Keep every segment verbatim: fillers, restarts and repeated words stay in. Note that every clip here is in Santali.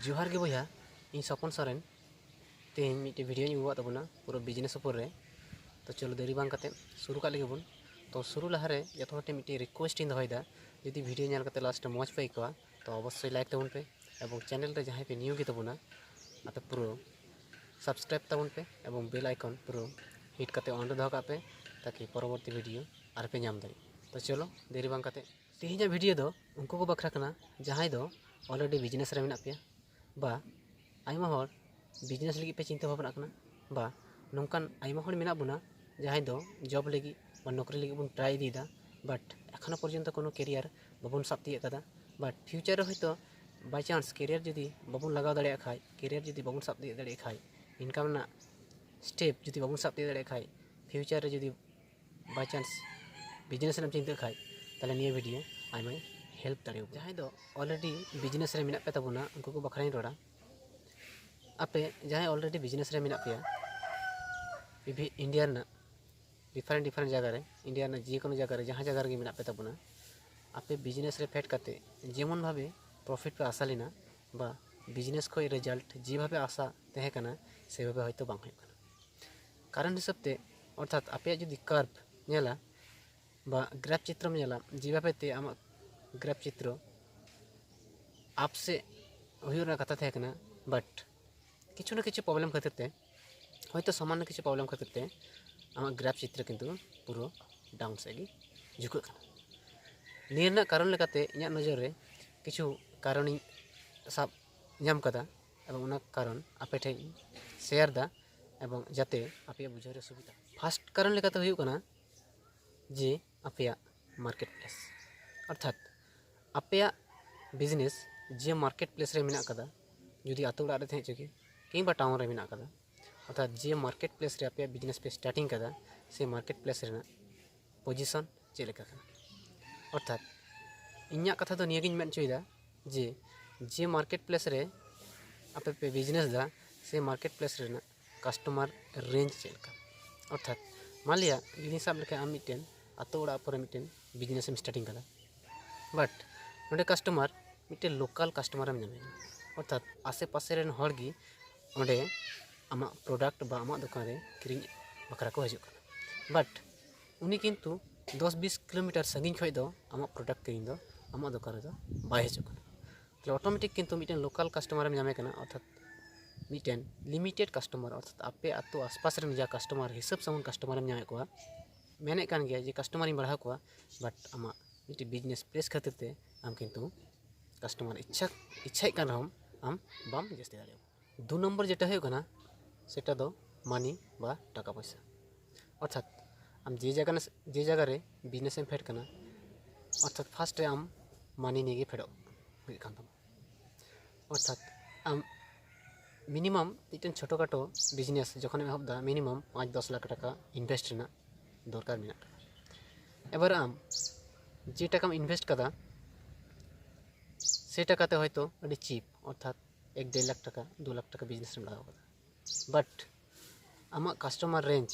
ᱡᱚᱦᱟᱨ ᱜᱮ ᱵᱚᱭᱦᱟ, ᱤᱧ ᱥᱚᱯᱚᱱ ᱥᱚᱨᱮᱱ᱾ ᱛᱮᱦᱮᱧ ᱢᱤᱫᱴᱮᱱ ᱵᱷᱤᱰᱤᱭᱳᱧ ᱟᱹᱜᱩᱣᱟᱜ ᱛᱟᱵᱚᱱᱟ ᱯᱩᱨᱟᱹ ᱵᱤᱡᱽᱱᱮᱥ ᱩᱯᱚᱨ ᱨᱮ᱾ ᱛᱚ ᱪᱚᱞᱚ ᱫᱮᱨᱤ ᱵᱟᱝ ᱠᱟᱛᱮ ᱥᱩᱨᱩ ᱠᱟᱜ ᱞᱮᱜᱮ ᱵᱚᱱ᱾ ᱛᱚ ᱥᱩᱨᱩ ᱞᱟᱦᱟᱨᱮ ᱡᱚᱛᱚ ᱦᱚᱲ ᱴᱷᱮᱱ ᱢᱤᱫᱴᱮᱱ ᱨᱤᱠᱩᱭᱮᱥᱴ ᱤᱧ ᱫᱚᱦᱚᱭᱮᱫᱟ, ᱡᱩᱫᱤ ᱵᱷᱤᱰᱤᱭᱳ ᱧᱮᱞ ᱠᱟᱛᱮ ᱞᱟᱥᱴ ᱨᱮ ᱢᱚᱡᱽ ᱯᱮ ᱟᱹᱭᱠᱟᱹᱣᱟ ᱛᱚ ᱚᱵᱚᱥᱥᱳᱭ ᱞᱟᱭᱤᱠ ᱛᱟᱵᱚᱱ ᱯᱮ, ᱮᱵᱚᱝ ᱪᱮᱱᱮᱞ ᱨᱮ ᱡᱟᱦᱟᱸᱭ ᱯᱮ ᱱᱤᱭᱩ ᱜᱮ ᱛᱟᱵᱚᱱᱟ ᱟᱯᱮ ᱯᱩᱨᱟᱹ ᱥᱟᱵᱥᱠᱨᱟᱭᱤᱵ ᱛᱟᱵᱚᱱ ᱯᱮ ᱮᱵᱚᱝ ᱵᱮᱞ ᱟᱭᱠᱚᱱ ᱯᱩᱨᱟᱹ ᱦᱤᱴ ᱠᱟᱛᱮ ᱚᱱ ᱨᱮ ᱫᱚᱦᱚ ᱠᱟᱜ ᱯᱮ, ᱛᱟᱠᱤ ᱯᱚᱨᱚᱵᱚᱨᱛᱤ ᱵᱷᱤᱰᱤᱭᱳ ᱟᱨ ᱯᱮ ᱧᱟᱢ ᱫᱟᱲᱮᱭᱟᱜ᱾ ᱛᱚ ᱪᱚᱞᱚ ᱫᱮᱨᱤ ᱵᱟᱝ ᱠᱟᱛᱮ, ᱛᱮᱦᱮᱧᱟᱜ ᱵᱷᱤᱰᱤᱭᱳ ᱫᱚ ᱩᱱᱠᱩ ᱠᱚ ᱵᱟᱠᱷᱨᱟ ᱠᱟᱱᱟ ᱡᱟᱦᱟᱸᱭ ᱫᱚ ᱚᱞᱨᱮᱰᱤ ᱵᱤᱡᱽᱱᱮᱥ ᱨᱮ ᱢᱮᱱᱟᱜ ᱯᱮᱭᱟ, ᱵᱟ ᱟᱭᱢᱟ ᱦᱚᱲ ᱵᱤᱡᱽᱱᱮᱥ ᱞᱟᱹᱜᱤᱫ ᱯᱮ ᱪᱤᱱᱛᱟᱹ ᱵᱷᱟᱵᱽᱱᱟᱜ ᱠᱟᱱᱟ, ᱵᱟ ᱱᱚᱝᱠᱟᱱ ᱟᱭᱢᱟ ᱦᱚᱲ ᱢᱮᱱᱟᱜ ᱵᱚᱱᱟ ᱡᱟᱦᱟᱸᱭ ᱫᱚ ᱡᱚᱵ ᱞᱟᱹᱜᱤᱫ ᱵᱟ ᱱᱚᱠᱨᱤ ᱞᱟᱹᱜᱤᱫ ᱵᱚᱱ ᱴᱨᱟᱭ ᱤᱫᱤᱭᱮᱫᱟ, ᱵᱟᱴ ᱮᱠᱷᱚᱱᱳ ᱯᱚᱨᱡᱚᱱᱛᱚ ᱠᱳᱱᱳ ᱠᱮᱨᱤᱭᱟᱨ ᱵᱟᱵᱚᱱ ᱥᱟᱵ ᱛᱤᱭᱳᱜ ᱠᱟᱫᱟ᱾ ᱵᱟᱴ ᱯᱷᱤᱭᱩᱪᱟᱨ ᱨᱮ ᱦᱚᱭᱛᱳ ᱵᱟᱭ ᱪᱟᱱᱥ ᱠᱮᱨᱤᱭᱟᱨ ᱡᱩᱫᱤ ᱵᱟᱵᱚᱱ ᱞᱟᱜᱟᱣ ᱫᱟᱲᱮᱭᱟᱜ ᱠᱷᱟᱡ, ᱠᱮᱨᱤᱭᱟᱨ ᱡᱩᱫᱤ ᱵᱟᱵᱚᱱ ᱥᱟᱵ ᱛᱤᱭᱳᱜ ᱫᱟᱲᱮᱭᱟᱜ ᱠᱷᱟᱡ, ᱤᱱᱠᱟᱢ ᱨᱮᱱᱟᱜ ᱥᱴᱮᱯ ᱡᱩᱫᱤ ᱵᱟᱵᱚᱱ ᱥᱟᱵ ᱛᱤᱭᱳᱜ ᱫᱟᱲᱮᱭᱟᱜ ᱠᱷᱟᱡ, ᱯᱷᱤᱭᱩᱪᱟᱨ ᱨᱮ ᱡᱩᱫᱤ ᱵᱟᱭ ᱪᱟᱱᱥ ᱵᱤᱡᱽᱱᱮᱥ ᱨᱮᱱᱟᱜ ᱮᱢ ᱪᱤᱱᱛᱟᱹᱜ ᱠᱷᱟᱡ, ᱛᱟᱦᱚᱞᱮ ᱱᱤᱭᱟᱹ ᱵᱷᱤᱰᱤᱭᱳ ᱟᱭᱢᱟᱭ ᱦᱮᱞᱯ ᱫᱟᱲᱮᱭᱟᱵᱚᱱᱟ᱾ ᱡᱟᱦᱟᱸᱭ ᱫᱚ ᱚᱞᱨᱮᱰᱤ ᱵᱤᱡᱽᱱᱮᱥ ᱨᱮ ᱢᱮᱱᱟᱜ ᱯᱮ ᱛᱟᱵᱚᱱᱟ ᱩᱱᱠᱩ ᱠᱚ ᱵᱟᱠᱷᱨᱟᱧ ᱨᱚᱲᱟ᱾ ᱟᱯᱮ ᱡᱟᱦᱟᱸᱭ ᱚᱞᱨᱮᱰᱤ ᱵᱤᱡᱽᱱᱮᱥ ᱨᱮ ᱢᱮᱱᱟᱜ ᱯᱮᱭᱟ, ᱤᱵᱷᱤ ᱤᱱᱰᱤᱭᱟ ᱨᱮᱱᱟᱜ ᱰᱤᱯᱷᱟᱨᱮᱱᱴ ᱰᱤᱯᱷᱟᱨᱮᱱᱴ ᱡᱟᱭᱜᱟ ᱨᱮ, ᱤᱱᱰᱤᱭᱟ ᱨᱮᱱᱟᱜ ᱡᱮ ᱠᱳᱱᱳ ᱡᱟᱭᱜᱟ ᱨᱮ, ᱡᱟᱦᱟᱸ ᱡᱟᱭᱜᱟ ᱨᱮᱜᱮ ᱢᱮᱱᱟᱜ ᱯᱮ ᱛᱟᱵᱚᱱᱟ, ᱟᱯᱮ ᱵᱤᱡᱽᱱᱮᱥ ᱨᱮ ᱯᱷᱮᱰ ᱠᱟᱛᱮ ᱡᱮᱢᱚᱱ ᱵᱷᱟᱵᱮ ᱯᱨᱚᱯᱷᱤᱴ ᱯᱮ ᱟᱥᱟ ᱞᱮᱱᱟ ᱵᱟ ᱵᱤᱡᱽᱱᱮᱥ ᱠᱷᱚᱡ ᱨᱮᱡᱟᱞᱴ ᱡᱮᱵᱷᱟᱵᱮ ᱟᱥᱟ ᱛᱟᱦᱮᱸ ᱠᱟᱱᱟ ᱥᱮᱵᱷᱟᱵᱮ ᱦᱚᱭᱛᱳ ᱵᱟᱝ ᱦᱩᱭᱩᱜ ᱠᱟᱱᱟ᱾ ᱠᱟᱨᱚᱱ ᱦᱤᱥᱟᱹᱵ ᱛᱮ, ᱚᱨᱛᱷᱟᱛ ᱟᱯᱮᱭᱟᱜ ᱡᱩᱫᱤ ᱠᱟᱨᱵᱷ ᱧᱮᱞᱟ ᱵᱟ ᱜᱨᱟᱯᱷ ᱪᱤᱛᱨᱚᱢ ᱧᱮᱞᱟ, ᱡᱮᱵᱷᱟᱵᱮ ᱛᱮ ᱟᱢᱟᱜ ᱜᱨᱟᱯᱷ ᱪᱤᱛᱨᱚ ᱟᱯ ᱥᱮᱫ ᱦᱩᱭᱩᱜ ᱨᱮᱱᱟᱜ ᱠᱟᱛᱷᱟ ᱛᱟᱦᱮᱸ ᱠᱟᱱᱟ, ᱵᱟᱴ ᱠᱤᱪᱷᱩ ᱱᱟ ᱠᱤᱪᱷᱩ ᱯᱨᱚᱵᱞᱮᱢ ᱠᱷᱟᱹᱛᱤᱨ ᱛᱮ, ᱦᱚᱭᱛᱳ ᱥᱟᱢᱟᱱᱱᱚ ᱠᱤᱪᱷᱩ ᱯᱨᱚᱵᱞᱮᱢ ᱠᱷᱟᱹᱛᱤᱨ ᱛᱮ ᱟᱢᱟᱜ ᱜᱨᱟᱯᱷ ᱪᱤᱛᱨᱚ ᱠᱤᱱᱛᱩ ᱯᱩᱨᱟᱹ ᱰᱟᱣᱩᱱ ᱥᱮᱫ ᱜᱮ ᱡᱷᱩᱠᱟᱹᱜ ᱠᱟᱱᱟ᱾ ᱱᱤᱭᱟᱹ ᱨᱮᱱᱟᱜ ᱠᱟᱨᱚᱱ ᱞᱮᱠᱟᱛᱮ ᱤᱧᱟᱹᱜ ᱱᱚᱡᱚᱨ ᱨᱮ ᱠᱤᱪᱷᱩ ᱠᱟᱨᱚᱱᱤᱧ ᱥᱟᱵ ᱧᱟᱢ ᱠᱟᱫᱟ, ᱮᱵᱚᱝ ᱚᱱᱟ ᱠᱟᱨᱚᱱ ᱟᱯᱮ ᱴᱷᱮᱱ ᱤᱧ ᱥᱮᱭᱟᱨ ᱫᱟ, ᱮᱵᱚᱝ ᱡᱟᱛᱮ ᱟᱯᱮᱭᱟᱜ ᱵᱩᱡᱷᱟᱹᱣ ᱨᱮ ᱥᱩᱵᱤᱫᱷᱟ᱾ ᱯᱷᱟᱥᱴ ᱠᱟᱨᱚᱱ ᱞᱮᱠᱟᱛᱮ ᱦᱩᱭᱩᱜ ᱠᱟᱱᱟ ᱡᱮ ᱟᱯᱮᱭᱟᱜ ᱢᱟᱨᱠᱮᱴ ᱯᱞᱮᱥ, ᱚᱨᱛᱷᱟᱛ ᱟᱯᱮᱭᱟᱜ ᱵᱤᱡᱽᱱᱮᱥ ᱡᱮ ᱢᱟᱨᱠᱮᱴ ᱯᱞᱮᱥ ᱨᱮ ᱢᱮᱱᱟᱜ ᱠᱟᱫᱟ, ᱡᱩᱫᱤ ᱟᱛᱳ ᱚᱲᱟᱜ ᱨᱮ ᱛᱟᱦᱮᱸ ᱦᱚᱪᱚ ᱜᱮ ᱠᱤᱝᱵᱟ ᱴᱟᱣᱩᱱ ᱨᱮ ᱢᱮᱱᱟᱜ ᱠᱟᱫᱟ, ᱚᱨᱛᱷᱟᱛ ᱡᱮ ᱢᱟᱨᱠᱮᱴ ᱯᱞᱮᱥ ᱨᱮ ᱟᱯᱮᱭᱟᱜ ᱵᱤᱡᱽᱱᱮᱥ ᱯᱮ ᱥᱴᱟᱨᱴᱤᱝ ᱠᱟᱫᱟ, ᱥᱮ ᱢᱟᱨᱠᱮᱴ ᱯᱞᱮᱥ ᱨᱮᱱᱟᱜ ᱯᱚᱡᱤᱥᱚᱱ ᱪᱮᱫ ᱞᱮᱠᱟ ᱠᱟᱱᱟ? ᱚᱨᱛᱷᱟᱛ ᱤᱧᱟᱹᱜ ᱠᱟᱛᱷᱟ ᱫᱚ ᱱᱤᱭᱟᱹᱜᱤᱧ ᱢᱮᱱ ᱦᱚᱪᱚᱭᱮᱫᱟ ᱡᱮ, ᱡᱮ ᱢᱟᱨᱠᱮᱴ ᱯᱞᱮᱥ ᱨᱮ ᱟᱯᱮ ᱯᱮ ᱵᱤᱡᱽᱱᱮᱥ ᱮᱫᱟ, ᱥᱮ ᱢᱟᱨᱠᱮᱴ ᱯᱞᱮᱥ ᱨᱮᱱᱟᱜ ᱠᱟᱥᱴᱚᱢᱟᱨ ᱨᱮᱧᱡᱽ ᱪᱮᱫ ᱞᱮᱠᱟ? ᱚᱨᱛᱷᱟᱛ ᱢᱟᱱᱞᱤᱭᱟ ᱡᱩᱫᱤ ᱥᱟᱵ ᱞᱮᱠᱷᱟᱱ ᱟᱢ ᱢᱤᱫᱴᱮᱱ ᱟᱛᱳ ᱚᱲᱟᱜ ᱯᱚᱨᱮ ᱢᱤᱫᱴᱮᱱ ᱵᱤᱡᱽᱱᱮᱥ ᱮᱢ ᱥᱴᱟᱨᱴᱤᱝ ᱠᱟᱫᱟ, ᱵᱟᱴ ᱱᱚᱰᱮ ᱠᱟᱥᱴᱚᱢᱟᱨ ᱢᱤᱫᱴᱮᱱ ᱞᱳᱠᱟᱞ ᱠᱟᱥᱴᱚᱢᱟᱨ ᱮᱢ ᱧᱟᱢᱮᱭᱟ, ᱚᱨᱛᱷᱟᱛ ᱟᱥᱮ ᱯᱟᱥᱮ ᱨᱮᱱ ᱦᱚᱲ ᱜᱮ ᱚᱸᱰᱮ ᱟᱢᱟᱜ ᱯᱨᱚᱰᱟᱠᱴ ᱵᱟ ᱟᱢᱟᱜ ᱫᱚᱠᱟᱱ ᱨᱮ ᱠᱤᱨᱤᱧ ᱵᱟᱠᱷᱨᱟ ᱠᱚ ᱦᱤᱡᱩᱜ ᱠᱟᱱᱟ᱾ ᱵᱟᱴ ᱩᱱᱤ ᱠᱤᱱᱛᱩ ᱫᱚᱥ ᱵᱤᱥ ᱠᱤᱞᱳᱢᱤᱴᱟᱨ ᱥᱟᱺᱜᱤᱧ ᱠᱷᱚᱱ ᱫᱚ ᱟᱢᱟᱜ ᱯᱨᱚᱰᱟᱠᱴ ᱠᱤᱨᱤᱧ ᱫᱚ ᱟᱢᱟᱜ ᱫᱚᱠᱟᱱ ᱨᱮᱫᱚ ᱵᱟᱭ ᱦᱤᱡᱩᱜ ᱠᱟᱱᱟ᱾ ᱛᱟᱦᱚᱞᱮ ᱚᱴᱳᱢᱮᱴᱤᱠ ᱠᱤᱱᱛᱩ ᱢᱤᱫᱴᱮᱱ ᱞᱳᱠᱟᱞ ᱠᱟᱥᱴᱚᱢᱟᱨᱮᱢ ᱧᱟᱢᱮ ᱠᱟᱱᱟ, ᱚᱨᱛᱷᱟᱛ ᱢᱤᱫᱴᱮᱱ ᱞᱤᱢᱤᱴᱮᱰ ᱠᱟᱥᱴᱚᱢᱟᱨ, ᱚᱨᱛᱷᱟᱛ ᱟᱯᱮ ᱟᱹᱛᱩ ᱟᱥᱯᱟᱥ ᱨᱮᱱ ᱡᱟ ᱠᱟᱥᱴᱚᱢᱟᱨ ᱦᱤᱥᱟᱹᱵ ᱥᱟᱢᱟᱱ ᱠᱟᱥᱴᱚᱢᱟᱨᱮᱢ ᱧᱟᱢᱮᱫ ᱠᱚᱣᱟ, ᱢᱮᱱᱮᱫ ᱠᱟᱱ ᱜᱮᱭᱟ ᱡᱮ ᱠᱟᱥᱴᱚᱢᱟᱨᱤᱧ ᱵᱟᱲᱦᱟᱣ ᱠᱚᱣᱟ, ᱵᱟᱴ ᱟᱢᱟᱜ ᱢᱤᱫᱴᱮᱱ ᱵᱤᱡᱽᱱᱮᱥ ᱯᱞᱮᱥ ᱠᱷᱟᱹᱛᱤᱨ ᱛᱮ ᱟᱢ ᱠᱤᱱᱛᱩ ᱠᱟᱥᱴᱚᱢᱟᱨ ᱤᱪᱪᱷᱟ ᱤᱪᱪᱷᱟᱭᱮᱫ ᱠᱟᱱ ᱨᱮᱦᱚᱸ ᱟᱢ ᱵᱟᱢ ᱡᱟᱹᱥᱛᱤ ᱫᱟᱲᱮᱭᱟᱜᱼᱟ᱾ ᱫᱩ ᱱᱚᱢᱵᱚᱨ ᱡᱮᱴᱟ ᱦᱩᱭᱩᱜ ᱠᱟᱱᱟ, ᱥᱮᱴᱟ ᱫᱚ ᱢᱟᱱᱤ ᱵᱟ ᱴᱟᱠᱟ ᱯᱚᱭᱥᱟ᱾ ᱚᱨᱛᱷᱟᱛ ᱟᱢ ᱡᱮ ᱡᱟᱭᱜᱟ ᱡᱮ ᱡᱟᱭᱜᱟ ᱨᱮ ᱵᱤᱡᱽᱱᱮᱥ ᱮᱢ ᱯᱷᱮᱰ ᱠᱟᱱᱟ, ᱚᱨᱛᱷᱟᱛ ᱯᱷᱟᱥᱴ ᱨᱮ ᱟᱢ ᱢᱟᱱᱤ ᱱᱤᱭᱮ ᱜᱮ ᱯᱷᱮᱰᱚᱜ ᱦᱩᱭᱩᱜ ᱠᱟᱱ ᱛᱟᱢᱟ᱾ ᱚᱨᱛᱷᱟᱛ ᱟᱢ ᱢᱤᱱᱤᱢᱟᱢ ᱢᱤᱫᱴᱮᱱ ᱪᱷᱳᱴᱳ ᱠᱷᱟᱴᱳ ᱵᱤᱡᱽᱱᱮᱥ ᱡᱚᱠᱷᱚᱱᱮᱢ ᱮᱦᱚᱵ ᱮᱫᱟ, ᱢᱤᱱᱤᱢᱟᱢ ᱯᱟᱸᱪ ᱫᱚᱥ ᱞᱟᱠᱷ ᱴᱟᱠᱟ ᱤᱱᱵᱷᱮᱥᱴ ᱨᱮᱱᱟᱜ ᱫᱚᱨᱠᱟᱨ ᱢᱮᱱᱟᱜ ᱟᱠᱟᱫᱟ᱾ ᱮᱵᱟᱨ ᱟᱢ ᱡᱮ ᱴᱟᱠᱟᱢ ᱤᱱᱵᱷᱮᱥᱴ ᱠᱟᱫᱟ, ᱥᱮ ᱴᱟᱠᱟᱛᱮ ᱦᱚᱭᱛᱳ ᱟᱹᱰᱤ ᱪᱤᱯ, ᱚᱨᱛᱷᱟᱛ ᱮᱠ ᱰᱮᱲ ᱞᱟᱠᱷ ᱴᱟᱠᱟ, ᱫᱩ ᱞᱟᱠᱷ ᱴᱟᱠᱟ ᱵᱤᱡᱽᱱᱮᱥ ᱨᱮᱢ ᱞᱟᱜᱟᱣ ᱠᱟᱫᱟ, ᱵᱟᱴ ᱟᱢᱟᱜ ᱠᱟᱥᱴᱚᱢᱟᱨ ᱨᱮᱧᱡᱽ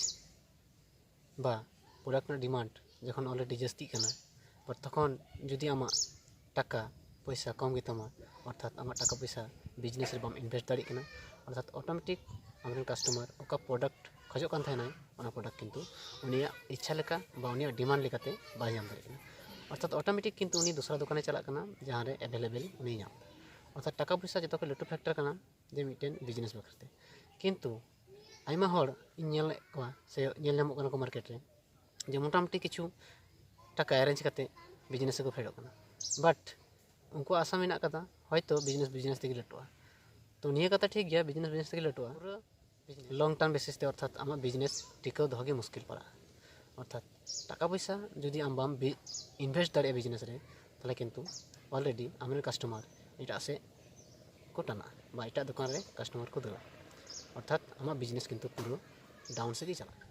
ᱵᱟ ᱯᱨᱚᱰᱟᱠᱴ ᱨᱮᱱᱟᱜ ᱰᱤᱢᱟᱱᱰ ᱡᱚᱠᱷᱚᱱ ᱚᱞᱨᱮᱰᱤ ᱡᱟᱹᱥᱛᱤᱜ ᱠᱟᱱᱟ, ᱵᱟᱴ ᱛᱚᱠᱷᱚᱱ ᱡᱩᱫᱤ ᱟᱢᱟᱜ ᱴᱟᱠᱟ ᱯᱚᱭᱥᱟ ᱠᱚᱢ ᱜᱮᱛᱟᱢᱟ, ᱚᱨᱛᱷᱟᱛ ᱟᱢᱟᱜ ᱴᱟᱠᱟ ᱯᱚᱭᱥᱟ ᱵᱤᱡᱽᱱᱮᱥ ᱨᱮ ᱵᱟᱢ ᱤᱱᱵᱷᱮᱥᱴ ᱫᱟᱲᱮᱭᱟᱜ ᱠᱟᱱᱟ, ᱚᱨᱛᱷᱟᱛ ᱚᱴᱳᱢᱮᱴᱤᱠ ᱟᱢᱨᱮᱱ ᱠᱟᱥᱴᱚᱢᱟᱨ ᱚᱠᱟ ᱯᱨᱚᱰᱟᱠᱴ ᱠᱷᱚᱡᱚᱜ ᱠᱟᱱ ᱛᱟᱦᱮᱱᱟᱭ, ᱚᱱᱟ ᱯᱨᱚᱰᱟᱠᱴ ᱠᱤᱱᱛᱩ ᱩᱱᱤᱭᱟᱜ ᱤᱪᱪᱷᱟ ᱞᱮᱠᱟ ᱵᱟ ᱩᱱᱤᱭᱟᱜ ᱰᱤᱢᱟᱱᱰ ᱞᱮᱠᱟᱛᱮ ᱵᱟᱭ ᱧᱟᱢ ᱫᱟᱲᱮᱭᱟᱜ ᱠᱟᱱᱟ᱾ ᱚᱨᱛᱷᱟᱛ ᱚᱴᱳᱢᱮᱴᱤᱠ ᱠᱤᱱᱛᱩ ᱩᱱᱤ ᱫᱚᱥᱨᱟ ᱫᱚᱠᱟᱱᱮ ᱪᱟᱞᱟᱜ ᱠᱟᱱᱟ, ᱡᱟᱦᱟᱸ ᱨᱮ ᱮᱵᱮᱞᱮᱵᱮᱞ ᱩᱱᱤᱭ ᱧᱟᱢ ᱮᱫᱟ᱾ ᱚᱨᱛᱷᱟᱛ ᱴᱟᱠᱟ ᱯᱚᱭᱥᱟ ᱡᱚᱛᱚ ᱠᱷᱚᱱ ᱞᱟᱹᱴᱩ ᱯᱷᱮᱠᱴᱚᱨ ᱠᱟᱱᱟ ᱡᱮ ᱢᱤᱫᱴᱮᱱ ᱵᱤᱡᱽᱱᱮᱥ ᱵᱟᱠᱷᱨᱟᱛᱮ᱾ ᱠᱤᱱᱛᱩ ᱟᱭᱢᱟ ᱦᱚᱲ ᱤᱧ ᱧᱮᱞᱮᱫ ᱠᱚᱣᱟ ᱥᱮ ᱧᱮᱞ ᱧᱟᱢᱚᱜ ᱠᱟᱱᱟ ᱠᱚ ᱢᱟᱨᱠᱮᱴ ᱨᱮ, ᱡᱮ ᱢᱚᱴᱟᱢᱩᱴᱤ ᱠᱤᱪᱷᱩ ᱴᱟᱠᱟ ᱮᱨᱮᱧᱡᱽ ᱠᱟᱛᱮ ᱵᱤᱡᱽᱱᱮᱥ ᱨᱮᱠᱚ ᱯᱷᱮᱰᱚᱜ ᱠᱟᱱᱟ᱾ ᱵᱟᱴ ᱩᱱᱠᱩᱣᱟᱜ ᱟᱥᱟ ᱢᱮᱱᱟᱜ ᱠᱟᱫᱟ ᱦᱚᱭᱛᱳ ᱵᱤᱡᱽᱱᱮᱥ ᱵᱤᱡᱽᱱᱮᱥ ᱛᱮᱜᱮ ᱞᱟᱹᱴᱩᱜᱼᱟ᱾ ᱛᱚ ᱱᱤᱭᱟᱹ ᱠᱟᱛᱷᱟ ᱴᱷᱤᱠ ᱜᱮᱭᱟ, ᱵᱤᱡᱽᱱᱮᱥ ᱵᱤᱡᱽᱱᱮᱥ ᱛᱮᱜᱮ ᱞᱟᱹᱴᱩᱜᱼᱟ, ᱯᱩᱨᱟᱹ ᱞᱚᱝ ᱴᱟᱨᱢ ᱵᱮᱥᱤᱥ ᱛᱮ, ᱚᱨᱛᱷᱟᱛ ᱟᱢᱟᱜ ᱵᱤᱡᱽᱱᱮᱥ ᱴᱤᱠᱟᱹᱣ ᱫᱚᱦᱚ ᱜᱮ ᱢᱩᱥᱠᱤᱞ ᱯᱟᱲᱟᱜᱼᱟ᱾ ᱚᱨᱛᱷᱟᱛ ᱴᱟᱠᱟ ᱯᱚᱭᱥᱟ ᱡᱩᱫᱤ ᱟᱢ ᱵᱟᱢ ᱤᱱᱵᱷᱮᱥᱴ ᱫᱟᱲᱮᱭᱟᱜᱼᱟ ᱵᱤᱡᱽᱱᱮᱥ ᱨᱮ, ᱛᱟᱦᱚᱞᱮ ᱠᱤᱱᱛᱩ ᱚᱞᱨᱮᱰᱤ ᱟᱢᱨᱮᱱ ᱠᱟᱥᱴᱚᱢᱟᱨ ᱮᱴᱟᱜ ᱥᱮᱫ ᱠᱚ ᱴᱟᱱᱟᱜᱼᱟ ᱵᱟ ᱮᱴᱟᱜ ᱫᱚᱠᱟᱱ ᱨᱮ ᱠᱟᱥᱴᱚᱢᱟᱨ ᱠᱚ ᱫᱟᱹᱲᱟ, ᱚᱨᱛᱷᱟᱛ ᱟᱢᱟᱜ ᱵᱤᱡᱽᱱᱮᱥ ᱠᱤᱱᱛᱩ ᱯᱩᱨᱟᱹ ᱰᱟᱣᱩᱱ ᱥᱮᱫ ᱜᱮ ᱪᱟᱞᱟᱜᱼᱟ᱾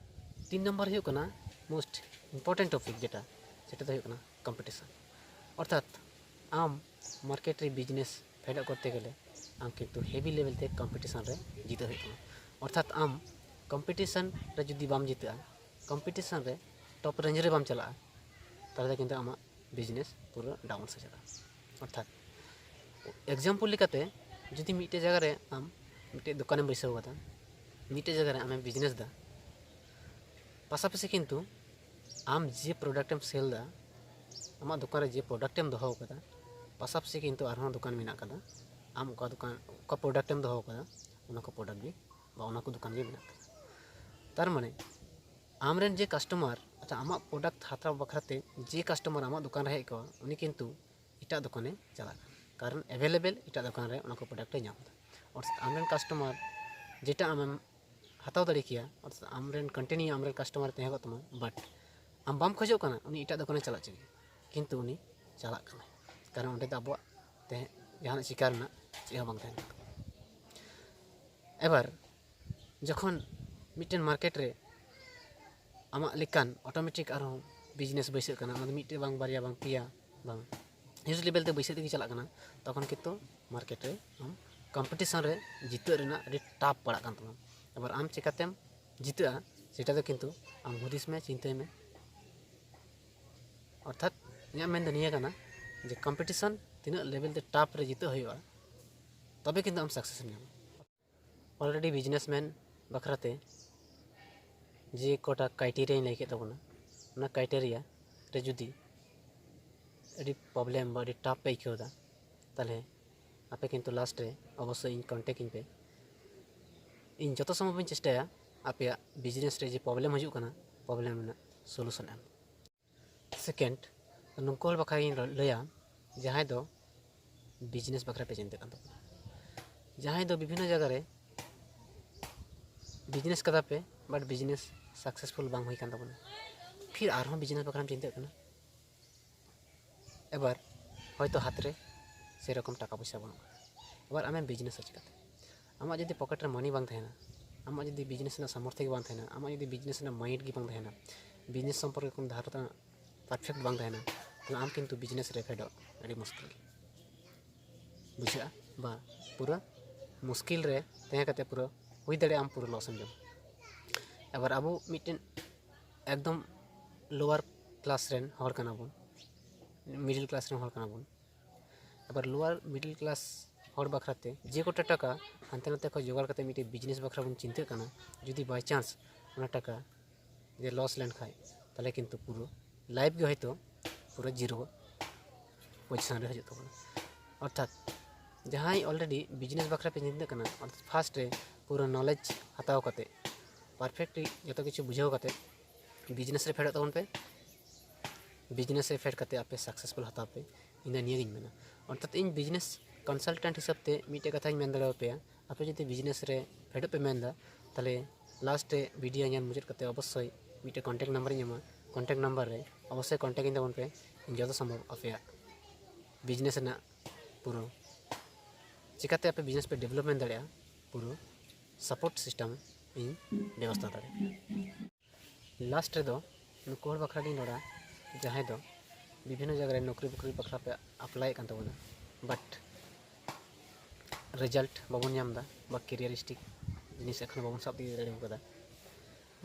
ᱛᱤᱱ ᱱᱟᱢᱵᱟᱨ ᱦᱩᱭᱩᱜ ᱠᱟᱱᱟ ᱢᱳᱥᱴ ᱤᱢᱯᱚᱨᱴᱮᱱᱴ ᱴᱚᱯᱤᱠ, ᱡᱮᱴᱟ ᱥᱮᱴᱟ ᱫᱚ ᱦᱩᱭᱩᱜ ᱠᱟᱱᱟ ᱠᱚᱢᱯᱤᱴᱤᱥᱚᱱ᱾ ᱚᱨᱛᱷᱟᱛ ᱟᱢ ᱢᱟᱨᱠᱮᱴ ᱨᱮ ᱵᱤᱡᱽᱱᱮᱥ ᱯᱷᱮᱰᱚᱜ ᱠᱚᱨᱛᱮ ᱜᱮᱞᱮ ᱟᱢ ᱠᱤᱱᱛᱩ ᱦᱮᱵᱤ ᱞᱮᱵᱮᱞ ᱛᱮ ᱠᱚᱢᱯᱤᱴᱤᱥᱚᱱ ᱨᱮ ᱡᱤᱛᱟᱹᱜ ᱦᱩᱭᱩᱜ ᱛᱟᱢᱟ᱾ ᱚᱨᱛᱷᱟᱛ ᱟᱢ ᱠᱚᱢᱯᱤᱴᱤᱥᱚᱱ ᱨᱮ ᱡᱩᱫᱤ ᱵᱟᱢ ᱡᱤᱛᱟᱹᱜᱼᱟ, ᱠᱚᱢᱯᱤᱴᱤᱥᱚᱱ ᱨᱮ ᱴᱚᱯ ᱨᱮᱧᱡᱽ ᱨᱮ ᱵᱟᱢ ᱪᱟᱞᱟᱜᱼᱟ, ᱛᱟᱦᱚᱞᱮ ᱫᱚ ᱠᱤᱱᱛᱩ ᱟᱢᱟᱜ ᱵᱤᱡᱽᱱᱮᱥ ᱯᱩᱨᱟᱹ ᱰᱟᱣᱩᱱ ᱥᱮᱫ ᱪᱟᱞᱟᱜᱼᱟ᱾ ᱚᱨᱛᱷᱟᱛ ᱮᱠᱡᱟᱢᱯᱚᱞ ᱞᱮᱠᱟᱛᱮ ᱡᱩᱫᱤ ᱢᱤᱫᱴᱮᱡ ᱡᱟᱭᱜᱟ ᱨᱮ ᱟᱢ ᱢᱤᱫᱴᱮᱡ ᱫᱚᱠᱟᱱᱮᱢ ᱵᱟᱹᱭᱥᱟᱹᱣ ᱠᱟᱫᱟ, ᱢᱤᱫᱴᱮᱡ ᱡᱟᱭᱜᱟ ᱨᱮ ᱟᱢᱮᱢ ᱵᱤᱡᱽᱱᱮᱥ ᱫᱟ, ᱯᱟᱥᱟᱯᱟᱥᱤ ᱠᱤᱱᱛᱩ ᱟᱢ ᱡᱮ ᱯᱨᱚᱰᱟᱠᱴ ᱮᱢ ᱥᱮᱞ ᱫᱟ, ᱟᱢᱟᱜ ᱫᱚᱠᱟᱱ ᱨᱮ ᱡᱮ ᱯᱨᱚᱰᱟᱠᱴ ᱮᱢ ᱫᱚᱦᱚ ᱠᱟᱫᱟ, ᱯᱟᱥᱟᱯᱟᱥᱤ ᱠᱤᱱᱛᱩ ᱟᱨᱦᱚᱸ ᱫᱚᱠᱟᱱ ᱢᱮᱱᱟᱜ ᱠᱟᱫᱟ᱾ ᱟᱢ ᱚᱠᱟ ᱫᱚᱠᱟᱱ, ᱚᱠᱟ ᱯᱨᱚᱰᱟᱠᱴ ᱮᱢ ᱫᱚᱦᱚ ᱠᱟᱫᱟ, ᱚᱱᱟ ᱠᱚ ᱯᱨᱚᱰᱟᱠᱴ ᱜᱮ ᱵᱟ ᱚᱱᱟ ᱠᱚ ᱫᱚᱠᱟᱱ ᱜᱮ ᱢᱮᱱᱟᱜ ᱠᱟᱫᱟ᱾ ᱛᱟᱨ ᱢᱟᱱᱮ ᱟᱢᱨᱮᱱ ᱡᱮ ᱠᱟᱥᱴᱚᱢᱟᱨ, ᱟᱪᱪᱷᱟ, ᱟᱢᱟᱜ ᱯᱨᱚᱰᱟᱠᱴ ᱦᱟᱛᱟᱣ ᱵᱟᱠᱷᱨᱟᱛᱮ ᱡᱮ ᱠᱟᱥᱴᱚᱢᱟᱨ ᱟᱢᱟᱜ ᱫᱚᱠᱟᱱ ᱨᱮ ᱦᱮᱡ ᱠᱚᱜᱼᱟ, ᱩᱱᱤ ᱠᱤᱱᱛᱩ ᱮᱴᱟᱜ ᱫᱚᱠᱟᱱᱮ ᱪᱟᱞᱟᱜ ᱠᱟᱱᱟ, ᱠᱟᱨᱚᱱ ᱮᱵᱮᱞᱮᱵᱮᱞ ᱮᱴᱟᱜ ᱫᱚᱠᱟᱱ ᱨᱮ ᱚᱱᱟ ᱠᱚ ᱯᱨᱚᱰᱟᱠᱴ ᱮ ᱧᱟᱢ ᱮᱫᱟ᱾ ᱚᱨᱛᱷᱟᱛ ᱟᱢᱨᱮᱱ ᱠᱟᱥᱴᱚᱢᱟᱨ ᱡᱮᱴᱟ ᱟᱢᱮᱢ ᱦᱟᱛᱟᱣ ᱫᱟᱲᱮ ᱠᱮᱭᱟ, ᱚᱨᱛᱷᱟᱛ ᱟᱢᱨᱮᱱ ᱠᱚᱱᱴᱤᱱᱤᱭᱩ ᱟᱢᱨᱮᱱ ᱠᱟᱥᱴᱚᱢᱟᱨ ᱛᱟᱦᱮᱸ ᱠᱚᱜ ᱛᱟᱢᱟ, ᱵᱟᱴ ᱟᱢ ᱵᱟᱢ ᱠᱷᱚᱡᱚᱜ ᱠᱟᱱᱟ ᱩᱱᱤ ᱮᱴᱟᱜ ᱫᱚᱠᱟᱱᱮ ᱪᱟᱞᱟᱜ ᱦᱚᱪᱚ ᱢᱮᱭᱟ, ᱠᱤᱱᱛᱩ ᱩᱱᱤ ᱪᱟᱞᱟᱜ ᱠᱟᱱᱟᱭ, ᱠᱟᱨᱚᱱ ᱚᱸᱰᱮ ᱫᱚ ᱟᱵᱚᱣᱟᱜ ᱛᱟᱦᱮᱸ ᱡᱟᱦᱟᱱᱟᱜ ᱥᱤᱠᱟᱨ ᱨᱮᱱᱟᱜ ᱪᱮᱫ ᱦᱚᱸ ᱵᱟᱝ ᱛᱟᱦᱮᱱ ᱠᱟᱱᱟ᱾ ᱮᱵᱟᱨ ᱡᱚᱠᱷᱚᱱ ᱢᱤᱫᱴᱮᱱ ᱢᱟᱨᱠᱮᱴ ᱨᱮ ᱟᱢᱟᱜ ᱞᱮᱠᱟᱱ ᱚᱴᱳᱢᱮᱴᱤᱠ ᱟᱨᱦᱚᱸ ᱵᱤᱡᱽᱱᱮᱥ ᱵᱟᱹᱭᱥᱟᱹᱜ ᱠᱟᱱᱟ, ᱚᱱᱟ ᱫᱚ ᱢᱤᱫᱴᱮᱡ ᱵᱟᱝ, ᱵᱟᱨᱭᱟ ᱵᱟᱝ, ᱯᱮᱭᱟ ᱵᱟᱝ, ᱦᱤᱭᱩᱡᱽ ᱞᱮᱵᱮᱞ ᱛᱮ ᱵᱟᱹᱭᱥᱟᱹᱜ ᱛᱮᱜᱮ ᱪᱟᱞᱟᱜ ᱠᱟᱱᱟ, ᱛᱚᱠᱷᱚᱱ ᱠᱤᱱᱛᱩ ᱢᱟᱨᱠᱮᱴ ᱨᱮ ᱟᱢ ᱠᱚᱢᱯᱤᱴᱤᱥᱚᱱ ᱨᱮ ᱡᱤᱛᱟᱹᱜ ᱨᱮᱱᱟᱜ ᱟᱹᱰᱤ ᱴᱟᱯ ᱯᱟᱲᱟᱜ ᱠᱟᱱ ᱛᱟᱢᱟ᱾ ᱮᱵᱟᱨ ᱟᱢ ᱪᱤᱠᱟᱛᱮᱢ ᱡᱤᱛᱟᱹᱜᱼᱟ, ᱥᱮᱴᱟ ᱫᱚ ᱠᱤᱱᱛᱩ ᱟᱢ ᱦᱩᱫᱤᱥ ᱢᱮ, ᱪᱤᱱᱛᱟᱹᱭ ᱢᱮ᱾ ᱚᱨᱛᱷᱟᱛ ᱤᱧᱟᱹᱜ ᱢᱮᱱ ᱫᱚ ᱱᱤᱭᱟᱹ ᱠᱟᱱᱟ ᱡᱮ ᱠᱚᱢᱯᱤᱴᱤᱥᱚᱱ ᱛᱤᱱᱟᱹᱜ ᱞᱮᱵᱮᱞ ᱛᱮ ᱴᱟᱯ ᱨᱮ ᱡᱤᱛᱟᱹᱜ ᱦᱩᱭᱩᱜᱼᱟ, ᱛᱚᱵᱮ ᱠᱤᱱᱛᱩ ᱟᱢ ᱥᱟᱠᱥᱮᱥ ᱮᱢ ᱧᱟᱢᱟ᱾ ᱚᱞᱨᱮᱰᱤ ᱵᱤᱡᱽᱱᱮᱥᱢᱮᱱ ᱵᱟᱠᱷᱨᱟᱛᱮ ᱡᱮ ᱠᱚᱴᱟ ᱠᱨᱟᱭᱴᱮᱨᱤᱭᱟᱧ ᱞᱟᱹᱭ ᱠᱮᱫ ᱛᱟᱵᱚᱱᱟ, ᱚᱱᱟ ᱠᱨᱟᱭᱴᱮᱨᱤᱭᱟ ᱨᱮ ᱡᱩᱫᱤ ᱟᱹᱰᱤ ᱯᱨᱚᱵᱞᱮᱢ ᱵᱟ ᱟᱹᱰᱤ ᱴᱟᱯ ᱯᱮ ᱟᱹᱭᱠᱟᱹᱣ ᱮᱫᱟ, ᱛᱟᱦᱚᱞᱮ ᱟᱯᱮ ᱠᱤᱱᱛᱩ ᱞᱟᱥᱴ ᱨᱮ ᱚᱵᱚᱥᱥᱳᱭ ᱤᱧ ᱠᱚᱱᱴᱮᱠᱴ ᱤᱧ ᱯᱮ᱾ ᱤᱧ ᱡᱚᱛᱚ ᱥᱚᱢᱚᱭ ᱵᱟᱹᱧ ᱪᱮᱥᱴᱟᱭᱟ ᱟᱯᱮᱭᱟᱜ ᱵᱤᱡᱽᱱᱮᱥ ᱨᱮ ᱡᱮ ᱯᱨᱚᱵᱞᱮᱢ ᱦᱤᱡᱩᱜ ᱠᱟᱱᱟ, ᱯᱨᱚᱵᱞᱮᱢ ᱨᱮᱱᱟᱜ ᱥᱚᱞᱩᱥᱚᱱ ᱮᱢ᱾ ᱥᱮᱠᱮᱱᱰ, ᱱᱩᱠᱩ ᱦᱚᱲ ᱵᱟᱠᱷᱨᱟ ᱜᱤᱧ ᱞᱟᱹᱭᱟ ᱡᱟᱦᱟᱸᱭ ᱫᱚ ᱵᱤᱡᱽᱱᱮᱥ ᱵᱟᱠᱷᱨᱟ ᱯᱮ ᱪᱤᱱᱛᱟᱹᱜ ᱠᱟᱱ ᱛᱟᱵᱚᱱᱟ, ᱡᱟᱦᱟᱸᱭ ᱫᱚ ᱵᱤᱵᱷᱤᱱᱱᱚ ᱡᱟᱭᱜᱟ ᱨᱮ ᱵᱤᱡᱽᱱᱮᱥ ᱠᱟᱫᱟ ᱯᱮ, ᱵᱟᱴ ᱵᱤᱡᱽᱱᱮᱥ ᱥᱟᱠᱥᱮᱥᱯᱷᱩᱞ ᱵᱟᱝ ᱦᱩᱭ ᱠᱟᱱ ᱛᱟᱵᱚᱱᱟ, ᱯᱷᱤᱨ ᱟᱨᱦᱚᱸ ᱵᱤᱡᱽᱱᱮᱥ ᱵᱟᱠᱷᱨᱟᱢ ᱪᱤᱱᱛᱟᱹᱜ ᱠᱟᱱᱟ᱾ ᱮᱵᱟᱨ ᱦᱚᱭᱛᱳ ᱦᱟᱛ ᱨᱮ ᱥᱮᱨᱚᱠᱚᱢ ᱴᱟᱠᱟ ᱯᱚᱭᱥᱟ ᱵᱟᱹᱱᱩᱜᱼᱟ, ᱮᱵᱟᱨ ᱟᱢᱮᱢ ᱵᱤᱡᱽᱱᱮᱥᱟ ᱪᱤᱠᱟᱹᱛᱮ? ᱟᱢᱟᱜ ᱡᱩᱫᱤ ᱯᱚᱠᱮᱴ ᱨᱮ ᱢᱟᱱᱤ ᱵᱟᱝ ᱛᱟᱦᱮᱱᱟ, ᱟᱢᱟᱜ ᱡᱩᱫᱤ ᱵᱤᱡᱽᱱᱮᱥ ᱨᱮᱱᱟᱜ ᱥᱟᱢᱚᱨᱛᱷᱚ ᱜᱮ ᱵᱟᱝ ᱛᱟᱦᱮᱱᱟ, ᱟᱢᱟᱜ ᱡᱩᱫᱤ ᱵᱤᱡᱽᱱᱮᱥ ᱨᱮᱱᱟᱜ ᱢᱟᱭᱤᱱᱰ ᱜᱮ ᱵᱟᱝ ᱛᱟᱦᱮᱱᱟ, ᱵᱤᱡᱽᱱᱮᱥ ᱥᱚᱢᱯᱚᱨᱠᱮ ᱠᱳᱱᱳ ᱫᱷᱟᱨᱚᱱᱟ ᱯᱟᱨᱯᱷᱮᱠᱴ ᱵᱟᱝ ᱛᱟᱦᱮᱱᱟ, ᱛᱟᱦᱚᱞᱮ ᱟᱢ ᱠᱤᱱᱛᱩ ᱵᱤᱡᱽᱱᱮᱥ ᱨᱮ ᱯᱷᱮᱰᱚᱜ ᱟᱹᱰᱤ ᱢᱩᱥᱠᱤᱞ ᱵᱩᱡᱷᱟᱹᱜᱼᱟ, ᱵᱟ ᱯᱩᱨᱟᱹ ᱢᱩᱥᱠᱤᱞ ᱨᱮ ᱛᱟᱦᱮᱸ ᱠᱟᱛᱮ ᱯᱩᱨᱟᱹ ᱦᱩᱭ ᱫᱟᱲᱮᱭᱟᱜᱼᱟ ᱟᱢ ᱯᱩᱨᱟᱹ ᱞᱚᱥ ᱮᱢ ᱡᱚᱢᱟ᱾ ᱟᱵᱟᱨ ᱟᱵᱚ ᱢᱤᱫᱴᱮᱱ ᱮᱠᱫᱚᱢ ᱞᱳᱣᱟᱨ ᱠᱞᱟᱥ ᱨᱮᱱ ᱦᱚᱲ ᱠᱟᱱᱟ ᱵᱚᱱ, ᱢᱤᱰᱤᱞ ᱠᱞᱟᱥ ᱨᱮᱱ ᱦᱚᱲ ᱠᱟᱱᱟ ᱵᱚᱱ᱾ ᱟᱵᱟᱨ ᱞᱳᱣᱟᱨ ᱢᱤᱰᱤᱞ ᱠᱞᱟᱥ ᱦᱚᱲ ᱵᱟᱠᱷᱨᱟ ᱛᱮ ᱡᱮ ᱠᱚᱴᱟ ᱴᱟᱠᱟ ᱦᱟᱱᱛᱮ ᱱᱟᱛᱮ ᱠᱷᱚᱱ ᱡᱚᱜᱟᱲ ᱠᱟᱛᱮ ᱢᱤᱫᱴᱮᱱ ᱵᱤᱡᱽᱱᱮᱥ ᱵᱟᱠᱷᱨᱟ ᱵᱚᱱ ᱪᱤᱱᱛᱟᱹᱜ ᱠᱟᱱᱟ, ᱡᱩᱫᱤ by chance ᱚᱱᱟ ᱴᱟᱠᱟ ᱡᱮ ᱞᱚᱥ ᱞᱮᱱᱠᱷᱟᱡ, ᱛᱟᱦᱚᱞᱮ ᱠᱤᱱᱛᱩ ᱯᱩᱨᱟᱹ ᱞᱟᱭᱤᱯᱷ ᱜᱮ ᱦᱚᱭᱛᱳ ᱯᱩᱨᱟᱹ ᱡᱤᱨᱳ ᱯᱚᱡᱤᱥᱚᱱ ᱨᱮ ᱦᱤᱡᱩᱜ ᱛᱟᱵᱚᱱᱟ᱾ ᱚᱨᱛᱷᱟᱛ ᱡᱟᱦᱟᱸᱭ ᱚᱞᱨᱮᱰᱤ ᱵᱤᱡᱽᱱᱮᱥ ᱵᱟᱠᱷᱨᱟ ᱯᱮ ᱪᱤᱱᱛᱟᱹᱜ ᱠᱟᱱᱟ, ᱚᱨᱛᱷᱟᱛ ᱯᱷᱟᱥᱴ ᱨᱮ ᱯᱩᱨᱟᱹ ᱱᱚᱞᱮᱡᱽ ᱦᱟᱛᱟᱣ ᱠᱟᱛᱮ ᱯᱟᱨᱯᱷᱮᱠᱴᱞᱤ ᱡᱚᱛᱚ ᱠᱤᱪᱷᱩ ᱵᱩᱡᱷᱟᱹᱣ ᱠᱟᱛᱮ ᱵᱤᱡᱽᱱᱮᱥ ᱨᱮ ᱯᱷᱮᱰᱚᱜ ᱛᱟᱵᱚᱱ ᱯᱮ᱾ ᱵᱤᱡᱽᱱᱮᱥ ᱨᱮ ᱯᱷᱮᱰ ᱠᱟᱛᱮ ᱟᱯᱮ ᱥᱟᱠᱥᱮᱥᱯᱷᱩᱞ ᱦᱟᱛᱟᱣ ᱯᱮ, ᱤᱧ ᱫᱚ ᱱᱤᱭᱟᱹᱜᱤᱧ ᱢᱮᱱᱟ᱾ ᱚᱨᱛᱷᱟᱛ ᱤᱧ ᱵᱤᱡᱽᱱᱮᱥ ᱠᱚᱱᱥᱟᱞᱴᱮᱱᱴ ᱦᱤᱥᱟᱹᱵ ᱛᱮ ᱢᱤᱫᱴᱮᱡ ᱠᱟᱛᱷᱟᱧ ᱢᱮᱱ ᱫᱟᱲᱮᱭᱟᱯᱮᱭᱟ, ᱟᱯᱮ ᱡᱩᱫᱤ ᱵᱤᱡᱽᱱᱮᱥ ᱨᱮ ᱯᱷᱮᱰᱚᱜ ᱯᱮ ᱢᱮᱱᱫᱟ, ᱛᱟᱦᱚᱞᱮ ᱞᱟᱥᱴ ᱨᱮ ᱵᱷᱤᱰᱤᱭᱳ ᱧᱮᱞ ᱢᱩᱪᱟᱹᱫ ᱠᱟᱛᱮ ᱚᱵᱚᱥᱥᱳᱭ ᱢᱤᱫᱴᱮᱡ ᱠᱚᱱᱴᱮᱠᱴ ᱱᱟᱢᱵᱟᱨᱤᱧ ᱮᱢᱟ, ᱠᱚᱱᱴᱮᱠᱴ ᱱᱟᱢᱵᱟᱨ ᱨᱮ ᱚᱵᱚᱥᱥᱳᱭ ᱠᱚᱱᱴᱮᱠᱴ ᱤᱧ ᱛᱟᱵᱚᱱ ᱯᱮ᱾ ᱤᱧ ᱡᱚᱛᱚ ᱥᱚᱢᱵᱷᱚᱵ ᱟᱯᱮᱭᱟᱜ ᱵᱤᱡᱽᱱᱮᱥ ᱨᱮᱱᱟᱜ ᱯᱩᱨᱟᱹ ᱪᱤᱠᱟᱹᱛᱮ ᱟᱯᱮ ᱵᱤᱡᱽᱱᱮᱥ ᱯᱮ ᱰᱮᱵᱷᱞᱚᱯᱢᱮᱱᱴ ᱫᱟᱲᱮᱭᱟᱜᱼᱟ, ᱯᱩᱨᱟᱹ ᱥᱟᱯᱳᱨᱴ ᱥᱤᱥᱴᱮᱢ ᱤᱧ ᱵᱮᱵᱚᱥᱛᱷᱟ ᱫᱟᱲᱮᱭᱟᱜᱼᱟ᱾ ᱞᱟᱥᱴ ᱨᱮᱫᱚ ᱱᱩᱠᱩ ᱦᱚᱲ ᱵᱟᱠᱷᱨᱟ ᱜᱤᱧ ᱨᱚᱲᱟ, ᱡᱟᱦᱟᱸᱭ ᱫᱚ ᱵᱤᱵᱷᱤᱱᱱᱚ ᱡᱟᱭᱜᱟ ᱨᱮ ᱱᱚᱠᱨᱤ ᱵᱟᱹᱠᱨᱤ ᱵᱟᱠᱷᱨᱟ ᱯᱮ ᱟᱯᱞᱟᱭᱮᱫ ᱠᱟᱱ ᱛᱟᱵᱚᱱᱟ, ᱵᱟᱴ ᱨᱮᱡᱟᱞᱴ ᱵᱟᱵᱚᱱ ᱧᱟᱢ ᱮᱫᱟ, ᱵᱟ ᱠᱮᱨᱤᱭᱟᱨᱤᱥᱴᱤᱠ ᱡᱤᱱᱤᱥ ᱮᱠᱷᱚᱱᱳ ᱵᱟᱵᱚᱱ ᱥᱟᱵ ᱤᱫᱤ ᱫᱟᱲᱮ ᱟᱠᱟᱫᱟ᱾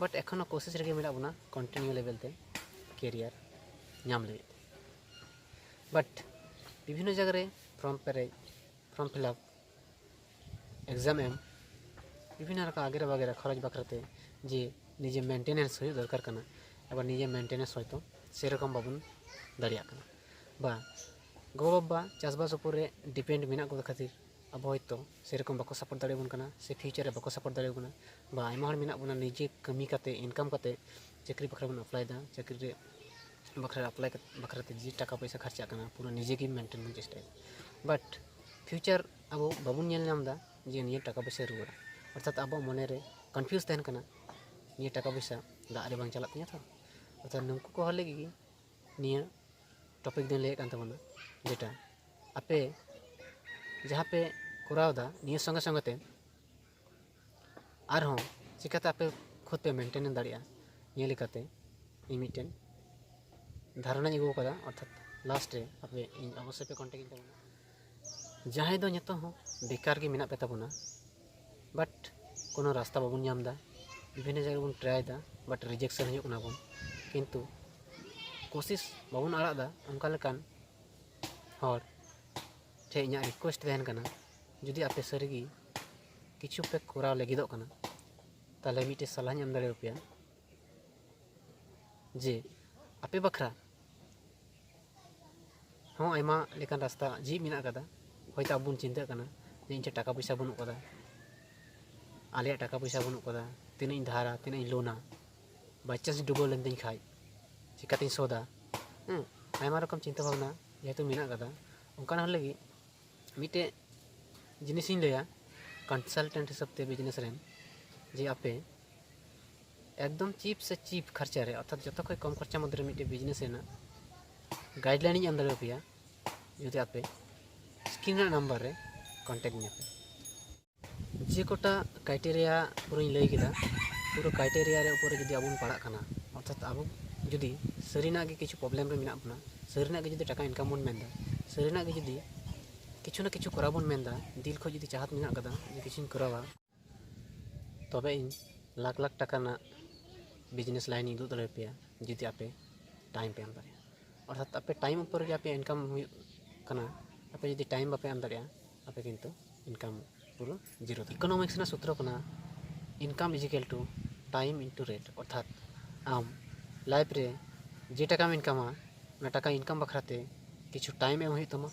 ᱵᱟᱴ ᱮᱠᱷᱚᱱᱳ ᱠᱳᱥᱤᱥ ᱨᱮᱜᱮ ᱢᱮᱱᱟᱜ ᱵᱚᱱᱟ ᱠᱚᱱᱴᱤᱱᱤᱭᱩ ᱞᱮᱵᱮᱞ ᱛᱮ ᱠᱮᱨᱤᱭᱟᱨ ᱧᱟᱢ ᱞᱟᱹᱜᱤᱫ ᱛᱮ᱾ ᱵᱟᱴ ᱵᱤᱵᱷᱤᱱᱱᱚ ᱡᱟᱭᱜᱟ ᱨᱮ ᱯᱷᱨᱚᱢ ᱯᱮᱨᱮᱡ, ᱯᱷᱨᱚᱢ ᱯᱷᱤᱞᱟᱯ, ᱮᱠᱡᱟᱢ ᱮᱢ, ᱵᱤᱵᱷᱤᱱᱱᱚ ᱨᱚᱠᱚᱢ ᱟᱜᱮᱨᱟ ᱵᱟᱜᱮᱨᱟ ᱠᱷᱚᱨᱚᱪ ᱵᱟᱠᱷᱨᱟᱛᱮ ᱡᱮ ᱱᱤᱡᱮ ᱢᱮᱱᱴᱮᱱᱮᱱᱥ ᱦᱩᱭᱩᱜ ᱫᱚᱨᱠᱟᱨ ᱠᱟᱱᱟ, ᱟᱵᱟᱨ ᱱᱤᱡᱮ ᱢᱮᱱᱴᱮᱱᱮᱱᱥ ᱦᱚᱭᱛᱳ ᱥᱮᱨᱚᱠᱚᱢ ᱵᱟᱵᱚᱱ ᱫᱟᱲᱮᱭᱟᱜ ᱠᱟᱱᱟ, ᱵᱟ ᱜᱚᱜᱚᱼᱵᱟᱵᱟ ᱪᱟᱥᱵᱟᱥ ᱩᱯᱚᱨ ᱨᱮ ᱰᱤᱯᱮᱱᱰ ᱢᱮᱱᱟᱜ ᱠᱚ ᱠᱷᱟᱹᱛᱤᱨ ᱟᱵᱚ ᱦᱚᱭᱛᱳ ᱥᱮᱨᱚᱠᱚᱢ ᱵᱟᱠᱚ ᱥᱟᱯᱳᱨᱴ ᱫᱟᱲᱮᱭᱟᱵᱚᱱ ᱠᱟᱱᱟ, ᱥᱮ ᱯᱷᱤᱭᱩᱪᱟᱨ ᱨᱮ ᱵᱟᱠᱚ ᱥᱟᱯᱳᱨᱴ ᱫᱟᱲᱮᱭᱟᱵᱚᱱᱟ, ᱵᱟ ᱟᱭᱢᱟ ᱦᱚᱲ ᱢᱮᱱᱟᱜ ᱵᱚᱱᱟ ᱱᱤᱡᱮ ᱠᱟᱹᱢᱤ ᱠᱟᱛᱮ, ᱤᱱᱠᱟᱢ ᱠᱟᱛᱮ ᱪᱟᱹᱠᱨᱤ ᱵᱟᱠᱷᱨᱟ ᱵᱚᱱ ᱟᱯᱞᱟᱭᱮᱫᱟ, ᱪᱟᱹᱠᱨᱤ ᱨᱮ ᱵᱟᱠᱷᱨᱟ ᱟᱯᱞᱟᱭ ᱵᱟᱠᱷᱨᱟᱛᱮ ᱡᱮ ᱴᱟᱠᱟ ᱯᱚᱭᱥᱟ ᱠᱷᱚᱨᱪᱟᱜ ᱠᱟᱱᱟ, ᱯᱩᱨᱟᱹ ᱱᱤᱡᱮ ᱜᱮ ᱢᱮᱱᱴᱮᱱ ᱵᱚᱱ ᱪᱮᱥᱴᱟᱭᱟ᱾ ᱵᱟᱴ ᱯᱷᱤᱭᱩᱪᱟᱨ ᱟᱵᱚ ᱵᱟᱵᱚᱱ ᱧᱮᱞ ᱧᱟᱢ ᱮᱫᱟ ᱡᱮ ᱱᱤᱭᱟᱹ ᱴᱟᱠᱟ ᱯᱚᱭᱥᱟ ᱨᱩᱣᱟᱹᱲᱟ᱾ ᱚᱨᱛᱷᱟᱛ ᱟᱵᱚᱣᱟᱜ ᱢᱚᱱᱮ ᱨᱮ ᱠᱚᱱᱯᱷᱤᱭᱩᱡᱽ ᱛᱟᱦᱮᱱ ᱠᱟᱱᱟ, ᱱᱤᱭᱟᱹ ᱴᱟᱠᱟ ᱯᱚᱭᱥᱟ ᱫᱟᱜ ᱨᱮ ᱵᱟᱝ ᱪᱟᱞᱟᱜ ᱛᱤᱧᱟᱹ ᱛᱚ᱾ ᱚᱨᱛᱷᱟᱛ ᱱᱩᱠᱩ ᱠᱚ ᱦᱚᱲ ᱞᱟᱹᱜᱤᱫ ᱜᱮ ᱱᱤᱭᱟᱹ ᱴᱚᱯᱤᱠ ᱫᱚᱧ ᱞᱟᱹᱭᱮᱫ ᱠᱟᱱ ᱛᱟᱵᱚᱱᱟ, ᱡᱮᱴᱟ ᱟᱯᱮ ᱡᱟᱦᱟᱸ ᱯᱮ ᱠᱚᱨᱟᱣ ᱮᱫᱟ, ᱱᱤᱭᱟᱹ ᱥᱚᱸᱜᱮ ᱥᱚᱸᱜᱮ ᱛᱮ ᱟᱨᱦᱚᱸ ᱪᱤᱠᱟᱹᱛᱮ ᱟᱯᱮ ᱠᱷᱩᱫ ᱯᱮ ᱢᱮᱱᱴᱮᱱ ᱫᱟᱲᱮᱭᱟᱜᱼᱟ, ᱱᱤᱭᱟᱹ ᱞᱮᱠᱟᱛᱮ ᱤᱧ ᱢᱤᱫᱴᱮᱱ ᱫᱷᱟᱨᱚᱱᱟᱧ ᱟᱹᱜᱩ ᱟᱠᱟᱫᱟ᱾ ᱚᱨᱛᱷᱟᱛ ᱞᱟᱥᱴ ᱨᱮ ᱟᱯᱮ ᱤᱧ ᱚᱵᱚᱥᱥᱳᱭ ᱯᱮ ᱠᱚᱱᱴᱮᱠᱴ ᱤᱧ ᱛᱟᱵᱚᱱᱟ᱾ ᱡᱟᱦᱟᱸᱭ ᱫᱚ ᱱᱤᱛᱚᱜ ᱦᱚᱸ ᱵᱮᱠᱟᱨ ᱜᱮ ᱢᱮᱱᱟᱜ ᱯᱮ ᱛᱟᱵᱚᱱᱟ, ᱵᱟᱴ ᱠᱳᱱᱳ ᱨᱟᱥᱛᱟ ᱵᱟᱵᱚᱱ ᱧᱟᱢ ᱮᱫᱟ, ᱵᱤᱵᱷᱤᱱᱱᱚ ᱡᱟᱭᱜᱟ ᱵᱚᱱ ᱴᱨᱟᱭ ᱮᱫᱟ, ᱵᱟᱴ ᱨᱤᱡᱮᱠᱥᱚᱱ ᱦᱩᱭᱩᱜ ᱠᱟᱱᱟ ᱵᱚᱱ, ᱠᱤᱱᱛᱩ ᱠᱳᱥᱤᱥ ᱵᱟᱵᱚᱱ ᱟᱲᱟᱜ ᱮᱫᱟ, ᱚᱱᱠᱟ ᱞᱮᱠᱟᱱ ᱦᱚᱲ ᱴᱷᱮᱱ ᱤᱧᱟᱹᱜ ᱨᱤᱠᱩᱭᱮᱥᱴ ᱛᱟᱦᱮᱱ ᱠᱟᱱᱟ, ᱡᱩᱫᱤ ᱟᱯᱮ ᱥᱟᱹᱨᱤᱜᱮ ᱠᱤᱪᱷᱩ ᱯᱮ ᱠᱚᱨᱟᱣ ᱞᱟᱹᱜᱤᱫᱚᱜ ᱠᱟᱱᱟ, ᱛᱟᱦᱚᱞᱮ ᱢᱤᱫᱴᱮᱡ ᱥᱟᱞᱦᱟᱧ ᱮᱢ ᱫᱟᱲᱮᱭᱟᱯᱮᱭᱟ ᱡᱮ ᱟᱯᱮ ᱵᱟᱠᱷᱨᱟ ᱦᱚᱸ ᱟᱭᱢᱟ ᱞᱮᱠᱟᱱ ᱨᱟᱥᱛᱟ ᱡᱷᱤᱡ ᱢᱮᱱᱟᱜ ᱟᱠᱟᱫᱟ᱾ ᱦᱚᱭᱛᱳ ᱟᱵᱚ ᱵᱚᱱ ᱪᱤᱱᱛᱟᱹᱜ ᱠᱟᱱᱟ ᱡᱮ ᱤᱧ ᱴᱷᱮᱱ ᱴᱟᱠᱟ ᱯᱚᱭᱥᱟ ᱵᱟᱹᱱᱩᱜ ᱟᱠᱟᱫᱟ, ᱟᱞᱮᱭᱟᱜ ᱴᱟᱠᱟ ᱯᱚᱭᱥᱟ ᱵᱟᱹᱱᱩᱜ ᱟᱠᱟᱫᱟ, ᱛᱤᱱᱟᱹᱜ ᱤᱧ ᱫᱷᱟᱨᱟ, ᱛᱤᱱᱟᱹᱜ ᱤᱧ ᱞᱳᱱᱟ, by chance ᱰᱩᱵᱟᱹᱣ ᱞᱮᱱ ᱛᱤᱧ ᱠᱷᱟᱡ ᱪᱤᱠᱟᱹᱛᱤᱧ ᱥᱳᱫᱷᱟ? ᱦᱮᱸ, ᱟᱭᱢᱟ ᱨᱚᱠᱚᱢ ᱪᱤᱱᱛᱟᱹ ᱵᱷᱟᱵᱽᱱᱟ ᱡᱮᱦᱮᱛᱩ ᱢᱮᱱᱟᱜ ᱟᱠᱟᱫᱟ, ᱚᱱᱠᱟᱱ ᱦᱚᱲ ᱞᱟᱹᱜᱤᱫ ᱢᱤᱫᱴᱮᱡ ᱡᱤᱱᱤᱥᱤᱧ ᱞᱟᱹᱭᱟ, ᱠᱚᱱᱥᱟᱞᱴᱮᱱᱴ ᱦᱤᱥᱟᱹᱵ ᱛᱮ ᱵᱤᱡᱽᱱᱮᱥ ᱨᱮᱱ, ᱡᱮ ᱟᱯᱮ ᱮᱠᱫᱚᱢ ᱪᱤᱯ ᱥᱮ ᱪᱤᱯ ᱠᱷᱚᱨᱪᱟ ᱨᱮ, ᱚᱨᱛᱷᱟᱛ ᱡᱚᱛᱚ ᱠᱷᱚᱱ ᱠᱚᱢ ᱠᱷᱚᱨᱪᱟ ᱢᱚᱫᱽᱫᱷᱮ ᱨᱮ ᱢᱤᱫᱴᱮᱡ ᱵᱤᱡᱽᱱᱮᱥ ᱨᱮᱱᱟᱜ ᱜᱟᱭᱤᱰᱞᱟᱭᱤᱱ ᱤᱧ ᱮᱢ ᱫᱟᱲᱮᱭᱟᱯᱮᱭᱟ᱾ ᱡᱩᱫᱤ ᱟᱯᱮ ᱥᱠᱨᱤᱱ ᱨᱮᱱᱟᱜ ᱱᱟᱢᱵᱟᱨ ᱨᱮ ᱠᱚᱱᱴᱮᱠᱴ ᱤᱧᱟᱹ ᱯᱮ᱾ ᱡᱮ ᱠᱚᱴᱟ ᱠᱨᱟᱭᱴᱮᱨᱤᱭᱟ ᱯᱩᱨᱟᱹᱧ ᱞᱟᱹᱭ ᱠᱮᱫᱟ, ᱯᱩᱨᱟᱹ ᱠᱨᱟᱭᱴᱮᱨᱤᱭᱟ ᱨᱮ ᱩᱯᱚᱨᱮ ᱡᱩᱫᱤ ᱟᱵᱚ ᱵᱚᱱ ᱯᱟᱲᱟᱜ ᱠᱟᱱᱟ, ᱚᱨᱛᱷᱟᱛ ᱟᱵᱚ ᱡᱩᱫᱤ ᱥᱟᱹᱨᱤᱱᱟᱜ ᱜᱮ ᱠᱤᱪᱷᱩ ᱯᱨᱚᱵᱞᱮᱢ ᱨᱮ ᱢᱮᱱᱟᱜ ᱵᱚᱱᱟ, ᱥᱟᱹᱨᱤᱱᱟᱜ ᱜᱮ ᱡᱩᱫᱤ ᱴᱟᱠᱟ ᱤᱱᱠᱟᱢ ᱵᱚᱱ ᱢᱮᱱᱫᱟ, ᱥᱟᱹᱨᱤᱱᱟᱜ ᱜᱮ ᱡᱩᱫᱤ ᱠᱤᱪᱷᱩ ᱱᱟ ᱠᱤᱪᱷᱩ ᱠᱚᱨᱟᱣ ᱵᱚᱱ ᱢᱮᱱᱫᱟ, ᱫᱤᱞ ᱠᱷᱚᱱ ᱡᱩᱫᱤ ᱪᱟᱦᱟᱛ ᱢᱮᱱᱟᱜ ᱠᱟᱫᱟ ᱡᱮ ᱠᱤᱪᱷᱩᱧ ᱠᱚᱨᱟᱣᱟ, ᱛᱚᱵᱮ ᱤᱧ ᱞᱟᱠᱷ ᱞᱟᱠᱷ ᱴᱟᱠᱟ ᱨᱮᱱᱟᱜ ᱵᱤᱡᱽᱱᱮᱥ ᱞᱟᱭᱤᱱ ᱤᱧ ᱩᱫᱩᱜ ᱫᱟᱲᱮᱭᱟᱯᱮᱭᱟ, ᱡᱩᱫᱤ ᱟᱯᱮ ᱴᱟᱭᱤᱢ ᱯᱮ ᱮᱢ ᱫᱟᱲᱮᱭᱟᱜᱼᱟ᱾ ᱚᱨᱛᱷᱟᱛ ᱟᱯᱮ ᱴᱟᱭᱤᱢ ᱩᱯᱚᱨ ᱜᱮ ᱟᱯᱮ ᱤᱱᱠᱟᱢ ᱦᱩᱭᱩᱜ ᱠᱟᱱᱟ᱾ ᱟᱯᱮ ᱡᱩᱫᱤ ᱴᱟᱭᱤᱢ ᱵᱟᱯᱮ ᱮᱢ ᱫᱟᱲᱮᱭᱟᱜᱼᱟ, ᱟᱯᱮ ᱠᱤᱱᱛᱩ ᱤᱱᱠᱟᱢ ᱯᱩᱨᱟᱹ ᱡᱤᱨᱳ ᱛᱟᱦᱮᱸᱱᱟ᱾ ᱤᱠᱳᱱᱚᱢᱤᱠᱥ ᱨᱮᱱᱟᱜ ᱥᱩᱛᱨᱚ ᱠᱟᱱᱟ, income is equal to time into rate᱾ ᱚᱨᱛᱷᱟᱛ ᱟᱢ ᱞᱟᱭᱤᱯᱷ ᱨᱮ ᱡᱮ ᱴᱟᱠᱟᱢ ᱤᱱᱠᱟᱢᱟ, ᱚᱱᱟ ᱴᱟᱠᱟ ᱤᱱᱠᱟᱢ ᱵᱟᱠᱷᱨᱟ ᱛᱮ ᱠᱤᱪᱷᱩ ᱴᱟᱭᱤᱢ ᱮᱢ ᱦᱩᱭᱩᱜ ᱛᱟᱢᱟ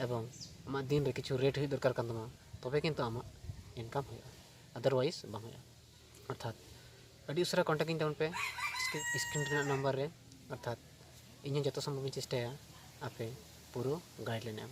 ᱮᱵᱚᱝ ᱟᱢᱟᱜ ᱫᱤᱱ ᱨᱮ ᱠᱤᱪᱷᱩ ᱨᱮᱴ ᱦᱩᱭᱩᱜ ᱫᱚᱨᱠᱟᱨ ᱠᱟᱱ ᱛᱟᱢᱟ, ᱛᱚᱵᱮ ᱠᱤᱱᱛᱩ ᱟᱢᱟᱜ ᱤᱱᱠᱟᱢ ᱦᱩᱭᱩᱜᱼᱟ, otherwise ᱵᱟᱝ ᱦᱩᱭᱩᱜᱼᱟ᱾ ᱚᱨᱛᱷᱟᱛ ᱟᱹᱰᱤ ᱩᱥᱟᱹᱨᱟ ᱠᱚᱱᱴᱟᱠᱴ ᱤᱧ ᱛᱟᱵᱚᱱ ᱯᱮ ᱥᱠᱨᱤᱱ ᱨᱮᱱᱟᱜ ᱱᱟᱢᱵᱟᱨ ᱨᱮ, ᱚᱨᱛᱷᱟᱛ ᱤᱧ ᱦᱚᱸ ᱡᱚᱛᱚ ᱥᱚᱢᱵᱷᱚᱵ ᱤᱧ ᱪᱮᱥᱴᱟᱭᱟ ᱟᱯᱮ ᱯᱩᱨᱟᱹ ᱜᱟᱭᱤᱰᱞᱟᱭᱤᱱ ᱮᱢ᱾